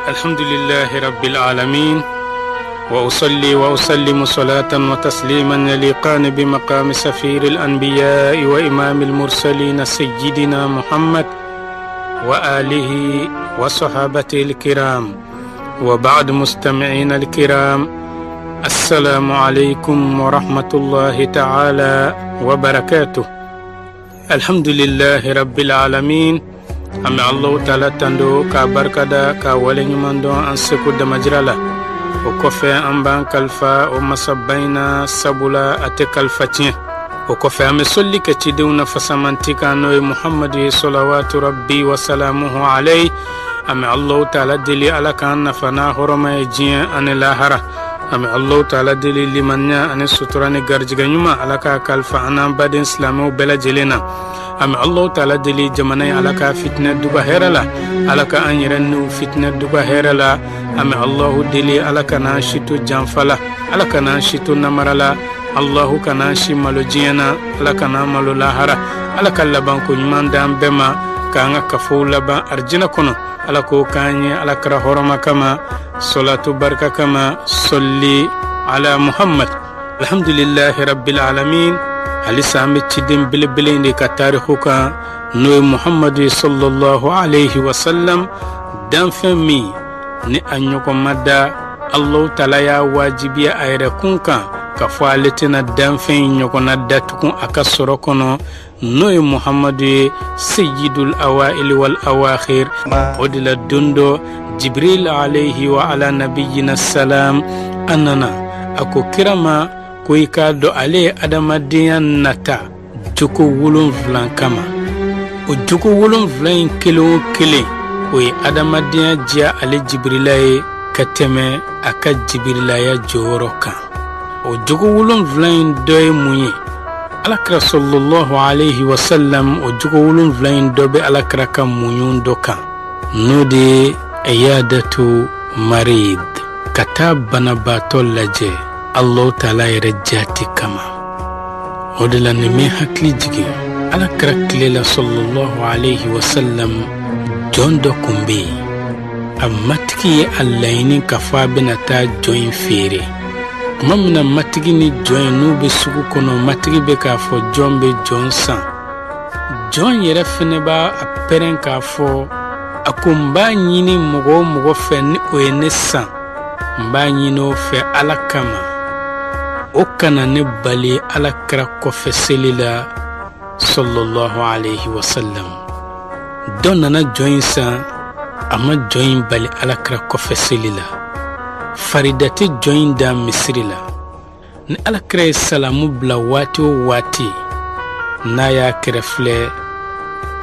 الحمد لله رب العالمين وأصلي وأسلم صلاة وتسليما يليقان بمقام سفير الأنبياء وإمام المرسلين سيدنا محمد وآله وصحابته الكرام وبعد مستمعين الكرام السلام عليكم ورحمة الله تعالى وبركاته alhamdulillahi rabbil alamin an bɛ allahu taala tando k'a barikada k'a waleɲuman dɔn an seko damajira la o kɔfɛ an b'an kalifa o masaba in na sabula a tɛ kalifa tiɲɛ o kɔfɛ an bɛ sɔli kɛ cidenw na fasamanti kan n'o ye muhamadu ye salawatu rabbi wasalamuhu alayhi an bɛ allahu taala deli ala k'an nafa n'a hɔrɔma ye diɲɛ ani lahara an bɛ allahu taala deli limaniya ani sutura ni garijɛgɛ ɲuman ala k'a kalifa an n'an baden silamɛw bɛɛ lajɛlen na an bɛ allahu taala deli jamana in ala k'a fitinɛ duga hɛrɛ la ala ka an yɛrɛ n'u fitinɛ duga hɛrɛ la an bɛ allahu deli ala kana an si to janfa la ala kana an si to namara la allahu kana an si malo diɲɛ na ala kana an malo lahara ala ka labanko ɲuman d'an bɛɛ ma k'an ka kafow laban arijinɛ kɔnɔ ala k'o k'an ye ala kira hɔrɔma kama sɔlatu barika kama sɔli ala muhammad alhamdulillahi rabbil alamin halisa an bɛ ciden belebele in de ka tariku kan n'o ye muhammadu ye sallallahu alayhi wa sallam danfɛn min ni a ɲɔgɔn ma da allahu taala y'a wajibiya a yɛrɛ kun kan k'a fɔ ale tɛna danfɛn in ɲɔgɔnna da tugun a ka sɔrɔ kɔnɔ n'o ye muhamadu ye seyidul awaili wal awakhir o de la don dɔ jibril alayhi wa ala nabiyina salam a nana a ko kira ma ko i k'a dɔn ale ye adamadenya nata jogo wolonfila kama o jogo wolonfila in kelen o kelen o ye adamadenya diya ale jibirila ye ka tɛmɛ a ka jibirilaya jɔyɔrɔ kan o jogo wolonfila in dɔ ye mun ye alakira sallallahu alayhi wa sallam o jogo wolonfila in dɔ bɛ alakira ka muɲu dɔ kan n'o de ye iyadatu marid ka taa banabaatɔ lajɛ allahu taala yɛrɛ jati kama o de la nin bɛ hakili jigin alakira tile la sallallahu alayhi wa sallam jɔn dɔ kun bɛ yen a matigi ye a laɲini k'a fɔ a bɛna taa jɔn in feere tuma min na matigi ni jɔn in n'u bɛ sugu kɔnɔ matigi bɛ k'a fɔ jɔn bɛ jɔn san jɔn yɛrɛ fɛnɛ b'a a pɛrɛn k'a fɔ a ko n b'a ɲini mɔgɔ o mɔgɔ fɛ ni o ye ne san n b'a ɲini o fɛ ala kama o kana ne bali ala kira kɔfɛ seli la sallallahu alayhi wa sallam dɔ nana jɔn in san a ma jɔn in bali ala kira kɔfɛ seli la farida tɛ jɔn in dan misiri la ni ala kira ye salamu bila waati o waati n'a y'a kɛrɛ filɛ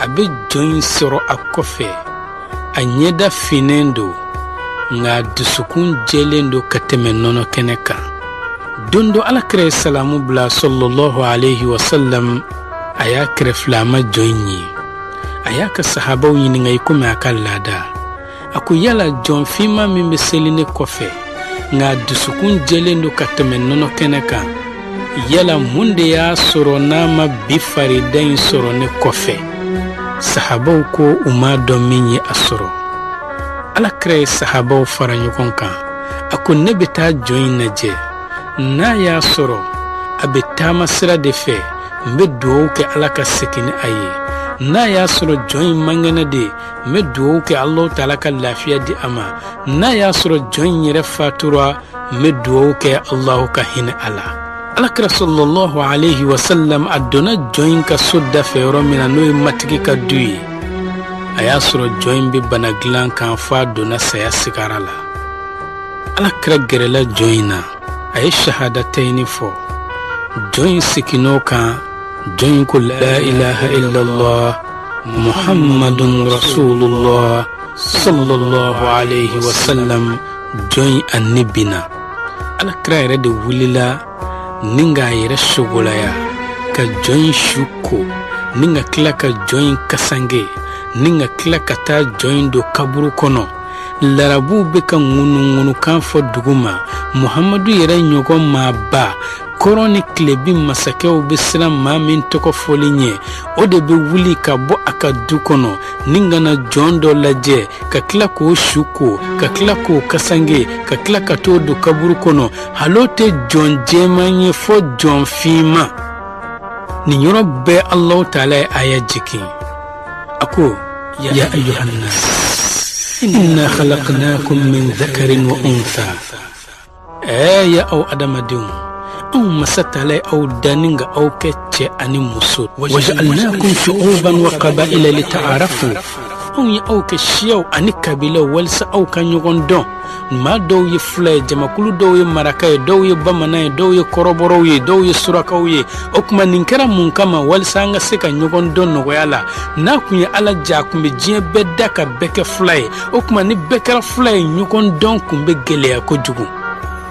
a bɛ jɔn in sɔrɔ a kɔfɛ a ɲɛda finnen don nka a dusukun jɛlen don ka tɛmɛ nɔnɔ kɛnɛ kan don dɔ ala kira ye salamu bila sallallahu alayhi wa sallam a y'a kɛrɛ filɛ a ma jɔn in ye a y'a ka sahabaw ɲininka i komi a ka laada a ko yala jɔn finman min bɛ seli ne kɔfɛ nka a dusukun jɛlen don ka tɛmɛ nɔnɔ kɛnɛ kan yala mun de y'a sɔrɔ n'a ma bi farida in sɔrɔ ne kɔfɛ sahabaw ko u m'a dɔn min ye a sɔrɔ ala kira ye sahabaw fara ɲɔgɔn kan a ko ne bɛ taa jɔn in lajɛ n'a y'a sɔrɔ a bɛ taama sira de fɛ n bɛ dugawu kɛ ala ka segin ni a ye n'a y'a sɔrɔ jɔn in man kɛnɛ de n bɛ dugawu kɛ alahu taala ka lafiya di a ma n'a y'a sɔrɔ jɔn in yɛrɛ fatura n bɛ dugawu kɛ alahu ka hinɛ a la alakira sallallahu alayhi wa sallam a donna jɔn in ka so dafɛ yɔrɔ min na n'o ye matigi ka du ye a y'a sɔrɔ jɔn in bɛ bana dilan kan fo a donna saya sigara la alakira gɛrɛla jɔn in na a ye shahadatayini fɔ jɔn in seginn'o kan jɔn in ko la ilaha illallah muhammadun rasulullah sallallahu alayhi wa sallam jɔn in a ni binna alakira yɛrɛ de wulila ni k'a yɛrɛ sogolaya ka jɔn in su ko ni ka tila ka jɔn in kasange ni ka tila ka taa jɔn in don kaburu kɔnɔ larabuw bɛ ka ŋunuŋunukan fɔ dugu ma muhamadu yɛrɛ ɲɔgɔn maaba Kɔrɔn ni tilebin masakɛw bɛ siran maa min tɔgɔ fɔli ɲɛ, o de bɛ wuli ka bɔ a ka du kɔnɔ ni ka na jɔn dɔ lajɛ, ka tila k'o su ko, ka tila k'o kasange, ka tila ka t'o don kaburu kɔnɔ. Hal'o tɛ jɔn jɛman ye fɔ jɔn finman. Nin yɔrɔ bɛɛ Alahu taala ye aya jigin. A ko: ya ayyuhannas inna khalaqnakum min dhakarin wa untha. Ɛɛ, ya aw adamadenw, anw masa taala ye aw dan ni ka aw kɛ cɛ ani muso. Waja'alnakum shu'uban wa qaba'ila lita'arafu. Anw ye aw kɛ siyaw ani kabilaw walisa aw ka ɲɔgɔn dɔn. Maa dɔw ye fula ye, jamakulu dɔw ye maraka ye, dɔw ye bamanan ye, dɔw ye kɔrɔbɔrɔw ye, dɔw ye surakaw ye. O tuma nin kɛra mun kama? Walisa an ka se ka ɲɔgɔn dɔn nɔgɔya la. N'a kun ye Ala ja, a kun bɛ diɲɛ bɛɛ da ka bɛɛ kɛ fula ye. O tuma ni bɛɛ kɛra fula ye, ɲɔgɔn dɔn kun bɛ gɛlɛya kojugu.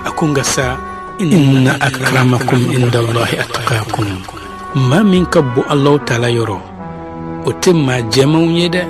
A ko nka sa, inna akramakum indallahi atqakum. Maa min ka bon Alahu taala yɔrɔ, o tɛ maa jɛmanw ye dɛ.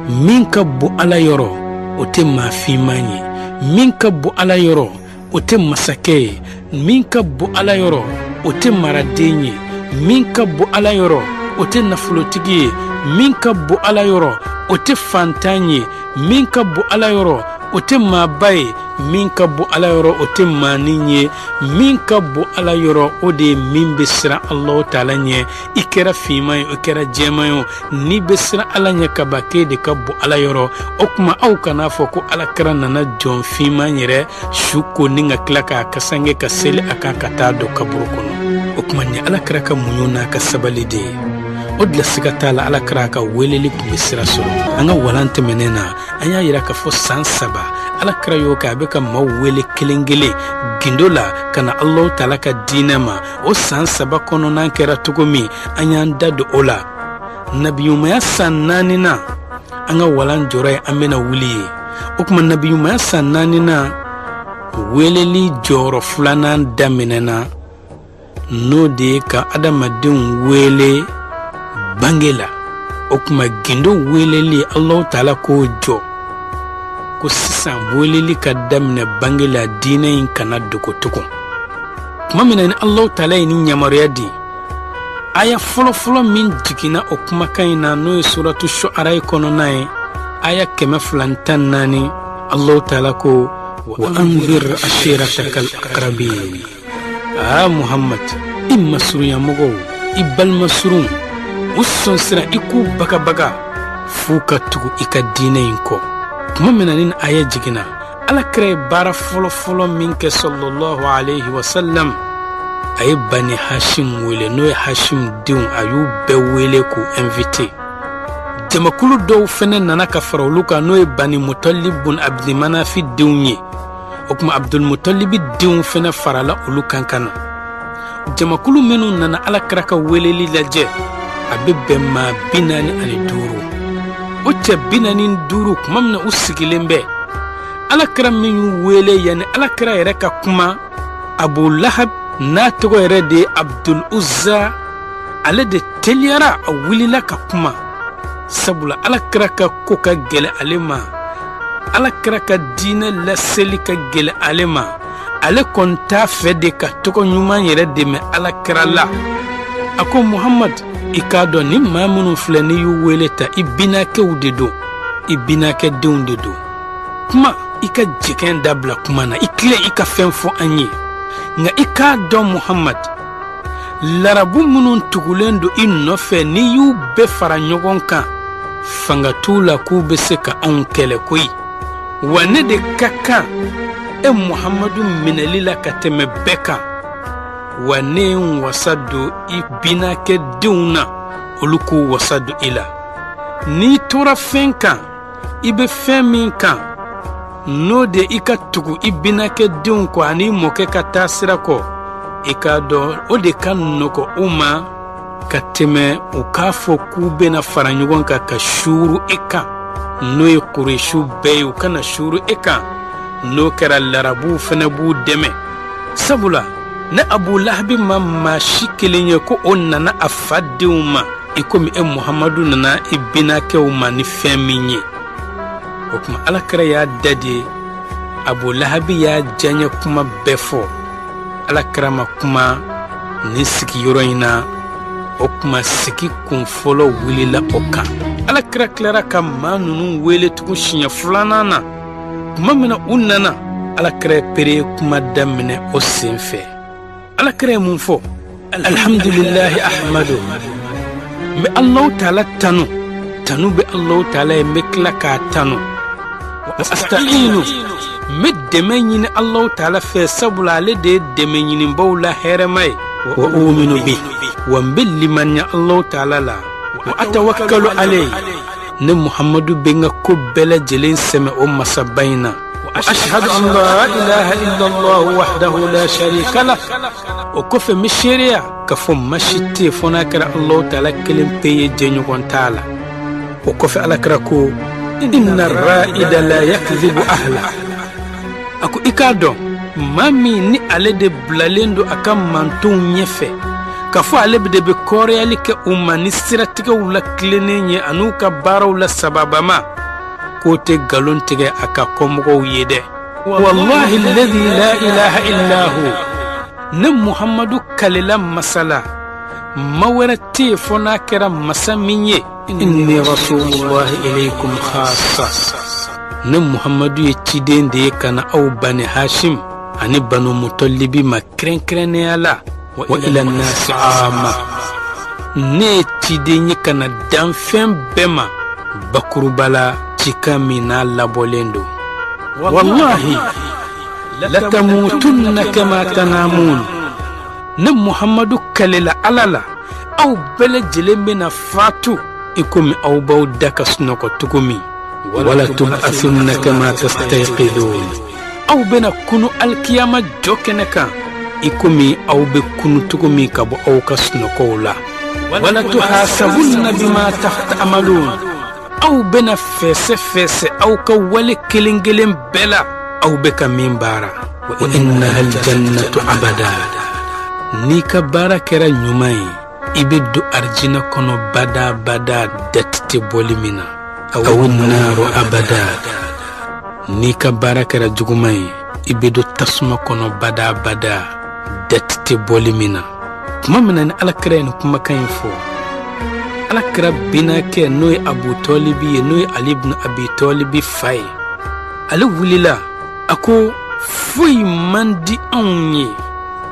Min ka bon Ala yɔrɔ, o tɛ maa finman ye. Min ka bon Ala yɔrɔ, o tɛ masakɛ ye. Min ka bon Ala yɔrɔ, o tɛ maraden ye. Min ka bon Ala yɔrɔ, o tɛ nafolotigi ye. Min ka bon Ala yɔrɔ, o tɛ fantan ye. Min ka bon Ala yɔrɔ, o tɛ maaba ye. Min ka bon Ala yɔrɔ, o tɛ maanin ye. Min ka bon Ala yɔrɔ, o de ye min bɛ siran Alahu taala ɲɛ. I kɛra finman ye, i kɛra jɛman ye, n'i bɛ siran Ala ɲɛ kaban, k'e de ka bon Ala yɔrɔ. O tuma aw kan'a fɔ ko Ala kira nana jɔn finman yɛrɛ su ko ni ka tila k'a kasange ka seli a kan ka taa don kaburu kɔnɔ. O tuma nin Ala kira ka muɲu n'a ka sabali de ye. O de la siga t'a la, Ala kira ka weleli tun bɛ sira sɔrɔ. An ka walan tɛmɛnen na, an y'a yira k'a fɔ san 3 Ala kira y'o kɛ, a bɛ ka maaw wele kelen kelen gindo la ka na Alahu taala ka diinɛ ma. O san 3 kɔnɔna kɛra cogo min, an y'an da don o la. Nabiɲumanya san 4nan, an ka walan jɔrɔ ye, an bɛna wuli ye. O tuma nabiɲumanya san 4nan, weleli jɔyɔrɔ filanan daminɛna, n'o de ye ka adamadenw wele bange la. O tuma gindo weleli, Alahu taala k'o jɔ ko sisan weleli ka daminɛ bange la, diinɛ in kana dogo tugun. Tuma min na ni Alahu taala ye nin yamaruya di, aya fɔlɔfɔlɔ min jiginna o kumakan in na, n'o ye suratu shu'ara kɔnɔna ye, aya 214, Alahu taala ko: wa anzir ashiratakal aqrabin. Aa Muhammad, i masurunyamɔgɔw, i balimasurunw, u sɔn sira i k'u bagabaga f'u ka tugu i ka diinɛ in kɔ. Tuma min na ni aya jiginna, Ala kira ye baara fɔlɔfɔlɔ min kɛ, sallallahu alayhi wa sallam, a ye Bani Hashim wele, n'o ye Hashim denw, a y'u bɛɛ wele k'u invité. Jamakulu dɔw fɛnɛ nana ka fara olu kan, n'o ye Bani Mutalib bun Abdimanafi denw ye. O tuma Abdulmutalibi denw fɛnɛ farala olu kan ka na. Jamakulu minnu nana Ala kira ka weleli lajɛ, a bɛ bɛn maa 45. O cɛ 45, tuma min na u sigilen bɛ, Ala kira min y'u wele, yanni Ala kira yɛrɛ ka kuma, Abu Lahab, n'a tɔgɔ yɛrɛ de ye Abdul Uzza, ale de teliyara, a wulila ka kuma, sabula Ala kira ka ko ka gɛlɛ ale ma, Ala kira ka diinɛ laseli ka gɛlɛ ale ma. Ale kɔni t'a fɛ de ka tɔgɔ ɲuman yɛrɛ de mɛn Ala kira la. A ko: Muhammad, i k'a dɔn ni maa minnu filɛ n'i y'u wele ta, i binakɛw de don, i binakɛ denw de don. Kuma, i ka jɛgɛn dabila kuma na, i tile i ka fɛn fɔ an ye. Nka i k'a dɔn Muhammad, larabu minnu tugulen don i nɔfɛ, n'i y'u bɛɛ fara ɲɔgɔn kan, fanga t'u la k'u bɛ se ka anw kɛlɛ koyi. Wa ne de ka kan e Muhammadu minɛli la ka tɛmɛ bɛɛ kan. Wa ne ye n wasa don i binakɛ denw na, olu k'u wasa don i la. N'i tora fɛn kan, i bɛ fɛn min kan, n'o de i ka tugu i binakɛ denw kɔ ani mɔkɛ ka taa sira kɔ, i k'a dɔn o de ka nɔgɔ u ma ka tɛmɛ u k'a fɔ k'u bɛna fara ɲɔgɔn kan ka suuru e kan, n'o ye Kuresiw bɛɛ ye. U kana suuru e kan, n'o kɛra larabuw fɛnɛ b'u dɛmɛ, sabula ne Abu Lahabi ma maa si kelen ye ko o nana a fa denw ma i komi e Muhamadu nana i binakɛw ma ni fɛn min ye. O tuma Ala kira y'a dade, Abu Lahabi y'a diyaɲɛ kuma bɛɛ fɔ, Ala kira ma kuma. Nin sigiyɔrɔ in na, o tuma sigi kun fɔlɔ wulila o kan. Ala kira tilara ka maa ninnu wele tugun siɲɛ filanan na. Tuma min na u nana, ala kira ye pere kuma daminɛ o sen fɛ. Ala kira ye mun fɔ? Alhamdulilahi ahmadu, n bɛ Alahu taala tanu, tanu bɛ Alahu taala ye, n bɛ tila k'a tanu. Wa astainu, n bɛ dɛmɛ ɲini Alahu taala fɛ, sabula ale de ye dɛmɛ ɲinibaw la hɛrɛma ye. Wa uminu bi, wa n bɛ limaniya Alahu taala la. Wa atawakkalu alayhi, ne Muhammadu bɛ n ka ko bɛɛ lajɛlen sɛmɛ o masaba in na. Wa ashhadu an la ilaha illallah wahdahu la sharika lah. O kɔfɛ n bɛ seereya k'a fɔ ma si tɛ yen fo n'a kɛra Alahu taala kelen pe ye, jɛɲɔgɔn t'a la. O kɔfɛ ala kira ko inna ra'ida la yakdhibu ahla. A ko i k'a dɔn, maa min ni ale de bilalen don a ka mantonw ɲɛfɛ, k'a fɔ ale de bɛ kɔrɔyali kɛ u ma ni siratigɛw la tilennen ye an'u ka baaraw la sababama, k'o tɛ nkalon tigɛ a ka kɔmɔgɔw ye dɛ. Wallahi alladhi la ilaha illa hu, ne Muhammadu kalela masa la, ma wɛrɛ tɛ yen fo n'a kɛra masa min ye. Inni rasulullahi ilaykum khassa, ne Muhammadu ye ciden de ye ka na aw Bani Hashim ani Banu Mutalibi ma kɛrɛnkɛrɛnnenya la. Wa ila nasi ama, ne ye ciden ye ka na danfɛn bɛɛ ma bakuruba la, cikan min n'a labɔlen don. Wallahi latamutunna kama tanamun, ne Muhammadu kalela Ala la, aw bɛɛ lajɛlen bɛna fatu i komi aw b'aw da ka sunɔgɔ cogo min. Wala tub'athunna kama tastayqidun, aw bɛna kunu alikiyama jɔ kɛnɛ kan i komi aw bɛ kunu cogo min ka bɔ aw ka sunɔgɔw la. Wala tuhasabunna bima ta'malun, aw bɛna fɛsɛ fɛsɛ aw ka wale kelen kelen bɛɛ la, aw bɛ ka min baara. Wa innaha aljannatu abada, n'i ka baara kɛra ɲuman ye, i bɛ don arijinɛ kɔnɔ bada bada, dati tɛ bɔli min na. Aw naru abada, n'i ka baara kɛra juguman ye, i bɛ don tasuma kɔnɔ bada bada, dati tɛ bɔli min na. Tuma min na ni ala kira ye nin kumakan in fɔ, ala kira binakɛ n'o ye Abu Tɔlibi ye, n'o ye Ali ibn Abi Tɔlibi fa ye, ale wulila a ko foyi man di anw ye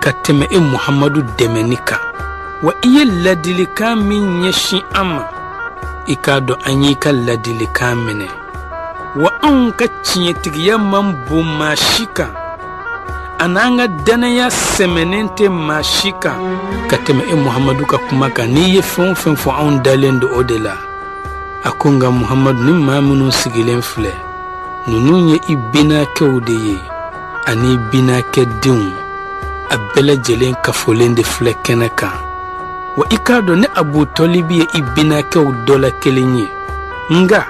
ka tɛmɛ e Muhammadu dɛmɛni kan. Wa i ye ladilikan min ɲɛsin an ma, i k'a dɔn an y'i ka ladilikan minɛ. Wa anw ka tiɲɛtigiya man bon maa si kan, a n'an ka dannaya sɛmɛnen tɛ maa si kan ka tɛmɛ e Muhammadu ka kuma kan. N'i ye fɛn o fɛn fɔ, anw dalen don o de la. A ko nka Muhammadu, ni maa minnu sigilen filɛ, ninnu ye i binakɛw de ye ani i binakɛ denw, a bɛɛ lajɛlen kafolen de filɛ kɛnɛ kan. Wa i k'a dɔn ne Abu Tɔlibi ye i binakɛw dɔ la kelen ye, nka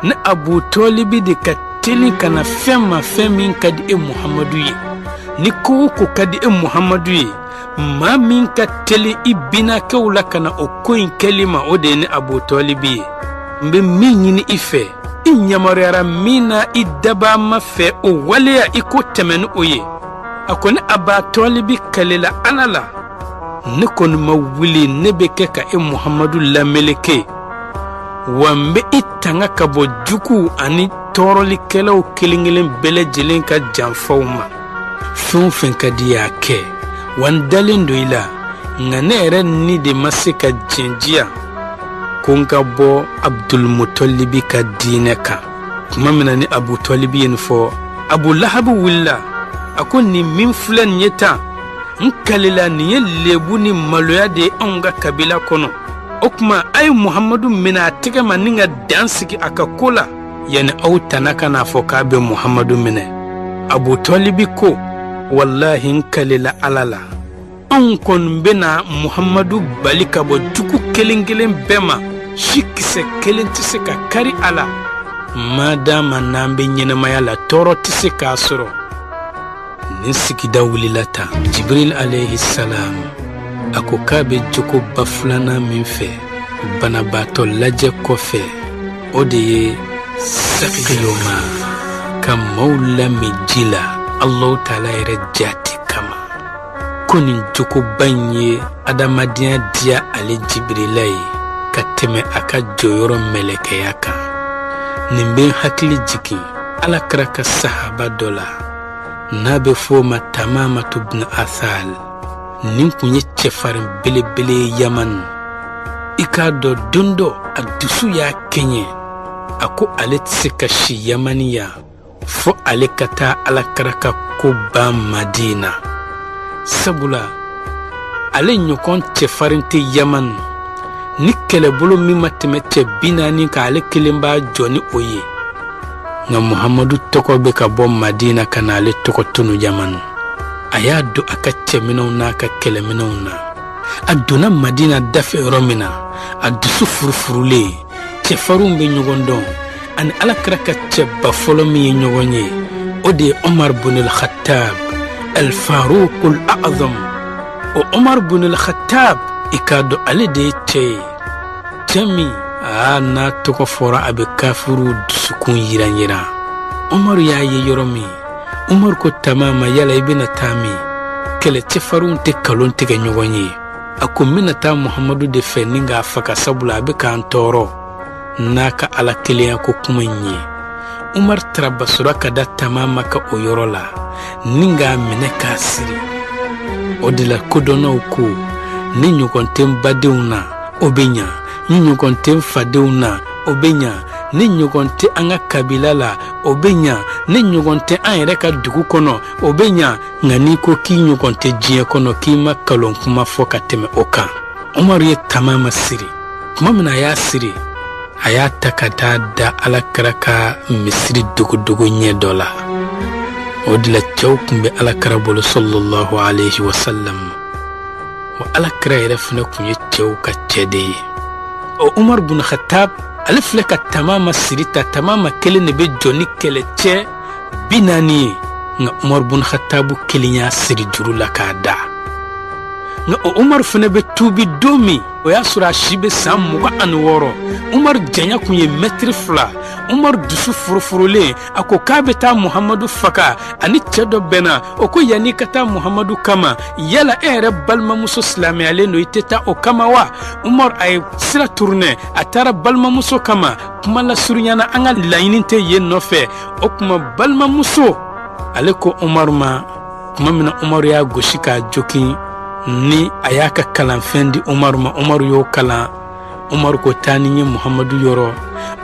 ne Abu Tɔlibi de ka teli ka na fɛn ma, fɛn min ka di e Muhammadu ye. Ni ko o ko ka di e Muhammadu ye, maa min ka teli i binakɛw la ka na o ko in kɛli ma, o de ye ne Abu Tɔlibi ye. N bɛ min ɲini i fɛ, i yamaruyara min na i dabama fɛ, o waleya, i ko tɛmɛ ni o ye. A ko ne Aba Tɔlibi kalela Ala la, ne kɔni ma wuli, ne bɛ kɛ ka e Muhammadu lameleke, wa n bɛ i tanga ka bɔ juguw ani tɔɔrɔlikɛlaw kelen kelen bɛɛ lajɛlen ka janfaw ma. Fɛn o fɛn ka di y'a kɛ, wa n dalen don i la, nka ne yɛrɛ ni de ma se ka jɛn diya ko n ka bɔ Abdulmutalibi ka diinɛ kan. Tuma min na ni Abu Tɔlibi ye nin fɔ, Abu Lahabu wulila, a ko nin min filɛ nin ye tan, n kalela nin ye lebu ni maloya de ye anw ka kabila kɔnɔ. O tuma a ye Muhammadu minɛ a tɛgɛ ma ni ka dan sigi a ka ko la, yanni aw tana ka n'a fɔ k'a bɛ Muhammadu minɛ. Abu Tɔlibi ko walahi n kalela Ala la, anw kɔni bɛna Muhammadu bali ka bɔ jugu kelen kelen bɛɛ ma, si kisɛ kelen tɛ se ka kari a la, madama n'an bɛ ɲɛnamaya la, tɔɔrɔ tɛ se k'a sɔrɔ. Nin sigida wulila tan, Jibril alayhi salam a ko k'a bɛ jogoba filanan min fɛ banabaatɔ lajɛ kɔfɛ, o de ye sakiyoma, ka maaw lamin ji la Alahu taala yɛrɛ jati kama. Ko nin jogoba in ye adamadenya diya ale Jibirila ye ka tɛmɛ a ka jɔyɔrɔ mɛlɛkɛya kan. Nin bɛ n hakili jigin Ala kira ka sahaba dɔ la n'a bɛ fɔ o ma Tamamatu bin Asal. Nin kun ye cɛfarin belebele ye Yamani. I k'a dɔn don dɔ a dusu y'a kɛɲɛ, a ko ale tɛ se ka si Yamani yan fo ale ka taa Alakira ka ko ban Madina, sabula ale ɲɔgɔn cɛfarin tɛ Yamani ni kɛlɛbolo min ma tɛmɛ cɛ 40 kan, ale kelen b'a jɔ ni o ye. Nka Muhamadu tɔgɔ bɛ ka bɔ Madina ka na ale tɔgɔ tunu Yamani. A y'a don a ka cɛminɛw n'a ka kɛlɛminɛw na. A donna Madina dafɛ yɔrɔ min na, a dusu furufurulen, cɛfarinw bɛ ɲɔgɔn dɔn. Ani Alakira ka cɛba fɔlɔ min ye ɲɔgɔn ye, o de ye Omar bunil Khattab al-Faruqul A'zam. O Omar bunil Khattab, i k'a dɔn ale de ye cɛ ye, cɛ min n'a tɔgɔ fɔra a bɛ kafiriw dusukun yiranyiran. Umaru y'a ye yɔrɔ min, Umaru ko Tamama, yala i bɛna taa min? Kɛlɛ cɛfarinw tɛ kalon tigɛ ɲɔgɔn ye. A ko n bɛna taa Muhamadu de fɛ ni k'a faga, sabula a bɛ k'an tɔɔrɔ n'a ka Ala kelenya ko kuma in ye. Umar tarabasora ka da Tamama ka o yɔrɔ la ni k'a minɛ k'a siri. O de la kodɔnnaw ko ni ɲɔgɔn tɛ n badenw na, o bɛ ɲa, ni ɲɔgɔn tɛ n fadenw na, o bɛ ɲa, ni ɲɔgɔn tɛ an ka kabila la, o bɛ ɲa, ni ɲɔgɔn tɛ an yɛrɛ ka dugu kɔnɔ, o bɛ ɲa. Nka n'i ko k'i ɲɔgɔn tɛ diɲɛ kɔnɔ, k'i ma kalon kuma fɔ ka tɛmɛ o kan. Umaru ye Tamama siri. Tuma min a y'a siri, a y'a ta ka taa da Alakira ka misiri dogodogo ɲɛ dɔ la. O de la cɛw tun bɛ Alakira bolo sallallahu alayhi wa sallam, wa Alakira yɛrɛ fana tun ye cɛw ka cɛ de ye. O Umar bun Khattab, ale filɛ ka Tamama siri ta. Tamama kelen de bɛ jɔ ni kɛlɛcɛ 40 ye, nka Umar bun Khattab kelen y'a siri juru la k'a da. Nka o Umar fana bɛ tuubi don min, o y'a sɔrɔ a si bɛ san 26. Umar janya kun ye mɛtiri 2. Umar dusu furufurulen, a ko k'a bɛ taa Muhamadu faga. Ani cɛ dɔ bɛnna, o ko yanni ka taa Muhamadu kama, yala e yɛrɛ balimamuso silamɛyalen don, i tɛ taa o kama wa? Umar a ye sira turunɛ, a taara balimamuso kama. Kuma lasurunya na, an ka laɲini tɛ yen nɔfɛ. O tuma balimamuso ale ko Umaru ma, tuma min na Umaru y'a gosi k'a jogin, ni a y'a ka kalanfɛn di Umaru ma, Umaru y'o kalan. Umaru ko taa ni n ye Muhamadu yɔrɔ.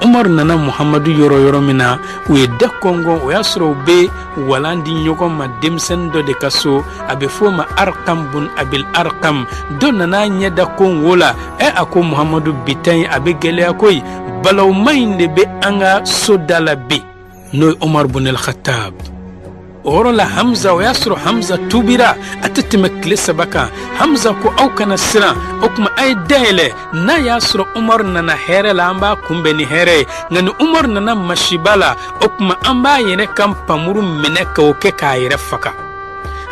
Umaru nana Muhamadu yɔrɔ yɔrɔ min na, u ye da kɔngɔn. O y'a sɔrɔ u bɛ walan di ɲɔgɔn ma denmisɛnnin dɔ de ka so, a bɛ f'o ma Arkam bun Abil Arkam. Dɔ nana ɲɛ da kon wo la. A ko Muhamadu, bi ta in a bɛ gɛlɛya koyi, balawuma in de bɛ an ka so da la bi, n'o ye Umar bun al-Khattab. O yɔrɔ la Hamza, o y'a sɔrɔ Hamza tubira, a tɛ tɛmɛ tile 3 kan. Hamza ko aw kana siran, o tuma a ye dayɛlɛ. N'a y'a sɔrɔ Umar nana hɛrɛ la, an b'a kunbɛn ni hɛrɛ ye, nka ni Umar nana masiba la, o tuma an b'a yɛrɛ kan pamuru minɛ k'o kɛ k'a yɛrɛ faga.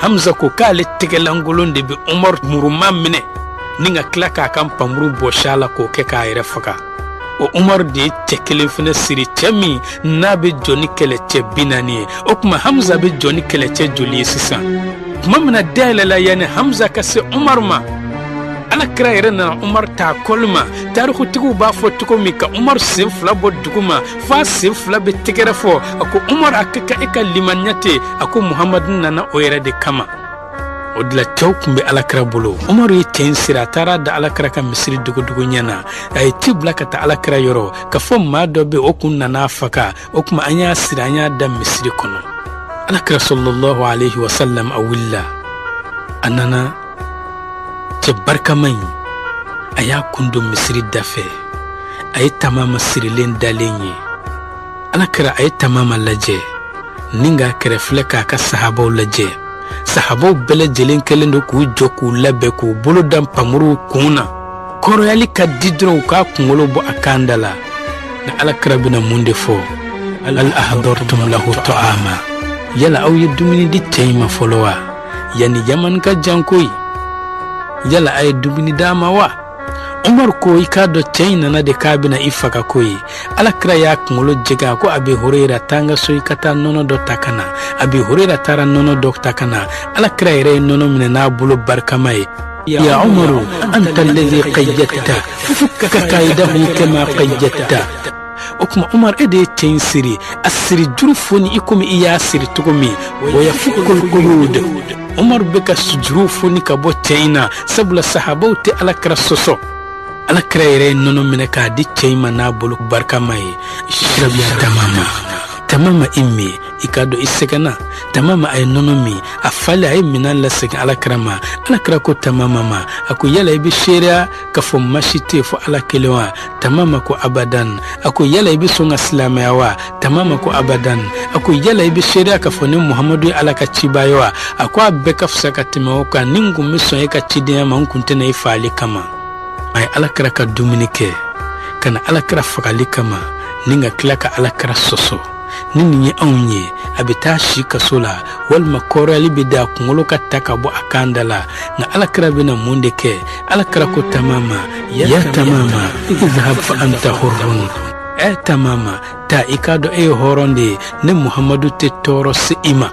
Hamza ko k'ale tɛgɛlankolon de bɛ Umar muruma minɛ ni ka tila k'a kan pamuru bɔsi a la k'o kɛ k'a yɛrɛ faga. O Umaru de ye cɛ kelen fana siri, cɛ min n'a bɛ jɔ ni kɛlɛcɛ 40 ye. O tuma Hamza bɛ jɔ ni kɛlɛcɛ joli ye sisan? Tuma min na dayɛlɛla, yanni Hamza ka se Umaru ma, Alakira yɛrɛ nana Umaru ta kɔli ma. Tarikutigiw b'a fɔ cogo min ka Umaru sen 2 bɔ dugu ma, f'a sen 2 bɛ tɛgɛrɛ fɔ. A ko Umaru, a ka kan e ka limaniya ten. A ko Muhamadu nana o yɛrɛ de kama. O de la cɛw tun bɛ Alakira bolo. Umaru ye cɛ in siri, a taara da Alakira ka misiri dogodogo ɲɛ na. A ye ci bila ka taa Alakira yɔrɔ k'a fɔ maa dɔ bɛ o kun nana a faga, o tuma an y'a siri, an y'a da misiri kɔnɔ. Alakira sallallahu alayhi wa sallam a wulila, a nana cɛ barikama in, a y'a kun don misiri dafɛ, a ye Tamama sirilen dalen ye. Alakira a ye Tamama lajɛ ni k'a kɛrɛfilɛ k'a ka sahabaw lajɛ. Sahabaw bɛɛ lajɛlen kɛlen don k'u jɔ k'u labɛn k'u bolo da npanmuruw kun na. Kɔrɔyali ka di dɔrɔn u k'a kunkolo bɔ a kan da la. Nka Alakira bɛna mun de fɔ? Hal ahdartum lahu ta'ama, yala aw ye dumuni di cɛ in ma fɔlɔ wa? Yanni Yamani ka jan koyi, yala a ye dumuni d'a ma wa? Umaru ko i k'a dɔn cɛ in nana de k'a bɛna i faga koyi. Ala kira y'a kunkolo jɛgɛ, a ko Abi Hurera, taa n ka so, i ka taa nɔnɔ dɔ ta ka na. Abi Hurera taara nɔnɔ dɔ ta ka na. Ala kira yɛrɛ ye nɔnɔ minɛ n'a bolo barikama ye. Ya Umaru, anta alladhi qayyadta fukka kaydahu kama qayyadta. O tuma Umar, e de ye cɛ in siri, a siri juru foni i komi i y'a siri cogo min. Wa yafukkul quyud. Umar bɛ ka juru foni ka bɔ cɛ in na, sabula sahabaw tɛ ala kira sɔsɔ. Ala kira yɛrɛ ye nɔnɔ minɛ k'a di cɛ in ma n'a bolo barikama ye. Ishrab ya Tamama, Tamama i min, i k'a dɔn i sɛgɛnna. Tamama a ye nɔnɔ min, a falen, a ye minan lasegin ala kira ma. Ala kira ko Tamama ma, a ko yala i bɛ seereya k'a fɔ ma si tɛ yen fo ala kelen wa? Tamama ko abadan. A ko yala i bɛ sɔn ka silamɛya wa? Tamama ko abadan. A ko yala i bɛ seereya k'a fɔ ne Muhamadu ye ala ka ciba ye wa? A ko a bɛɛ ka fisa ka tɛmɛ o kan. Ni n kun bɛ sɔn e ka cidenya ma, n kun tɛna i faali kama. A ye ala kira ka dumuni kɛ ka na ala kira fagali kama, ni ka tila ka ala kira sɔsɔ. Ni nin ye anw ye, a bɛ taa si kaso la, walima kɔrɔyali bɛ da a kunkolo ka ta ka bɔ a kan da la. Nka ala kira bɛna mun de kɛ? Ala kira ko Tamama, ya Tamama, idhhab fa anta hurrun. Ɛ Tamama, taa, i k'a dɔn e ye hɔrɔn de ye, ne Muhamadu tɛ tɔɔrɔ se i ma.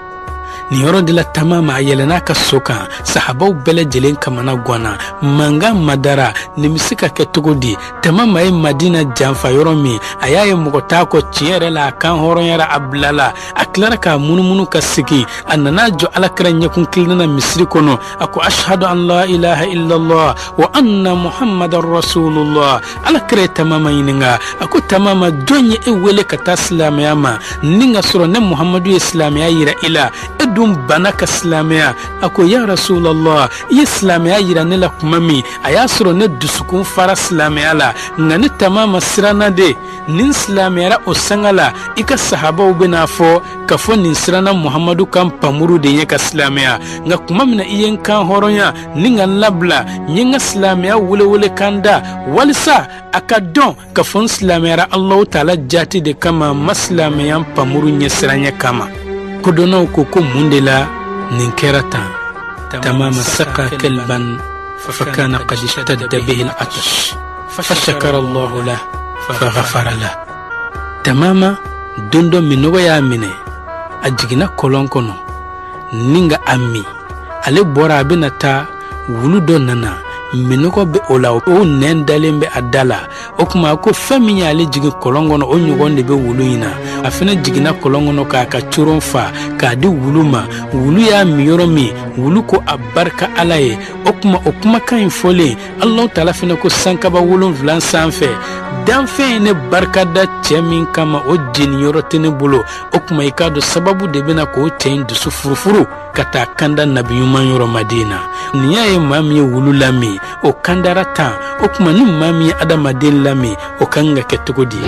Nin yɔrɔ de la Tamama a yɛlɛn'a ka so kan. Sahabaw bɛɛ lajɛlen kamana gwanna, mankan madara. Nin bɛ se ka kɛ cogo di? Tamama ye Madina janfa yɔrɔ min, a y'a ye mɔgɔ t'a kɔ. Tiɲɛ yɛrɛ la, a kan hɔrɔnyara, a bilala. A tilara k'a munumunu ka segin, a nana jɔ alakira ɲɛkun kelenna na misiri kɔnɔ. A ko ashhadu an la ilaha illallah wa anna muhammadan rasulullah. Alakira ye Tamama ɲininka, a ko Tamama, jɔn ye e wele ka taa silamɛya ma, ni ka sɔrɔ ne Muhamadu ye silamɛya yira i la, e dun banna ka silamɛya? A ko ya rasulallah, i ye silamɛya yira ne la kuma min, a y'a sɔrɔ ne dusukun fara silamɛya la, nka ne Tamama siranna de, ni n silamɛyara o sanga la, i ka sahabaw bɛn'a fɔ k'a fɔ nin siranna Muhamadu kan pamuru de ye ka silamɛya. Nka kuma min na i ye n kan hɔrɔnya ni ka n labila, n ye n ka silamɛya welewele kan da walisa a ka dɔn k'a fɔ n silamɛyara Alahu taala jati de kama, n ma silamɛya n pamuru ɲɛsiranɲɛ kama. Kodɔnnaw ko ko mun de la nin kɛra tan? Tamama saka kalban fakana qad ishtadda bihi al-atash fashakara Allahu lah faghafara lah. Tamama don dɔ minnɔgɔ y'a minɛ, a jiginna kɔlɔn kɔnɔ ni ka a min. Ale bɔra, a bɛna taa, wulu dɔ nana, minnɔgɔ bɛ o la, o nɛn dalen bɛ a da la. O tuma a ko fɛn min y'ale jigin kɔlɔn kɔnɔ, o ɲɔgɔn de bɛ wulu in na. A fana jiginna kɔlɔn kɔnɔ k'a ka coron fa k'a di wulu ma. Wulu y'a min yɔrɔ min, wulu ko a barika ala ye. O tuma o kumakan in fɔlen, Alahu taala fana ko sankaba 7 sanfɛ, danfɛn ye ne barika da cɛ min kama, o jeniyɔrɔ tɛ ne bolo. O tuma i k'a dɔn sababu de bɛna k'o cɛ in dusu furufuru ka taa kanda nabi ɲuman yɔrɔ Madina. Nin y'a ye maa min ye wulu lamin, o kandara tan. O tuma ni maa min ye adamaden lamin, o kan ka kɛ cogo di?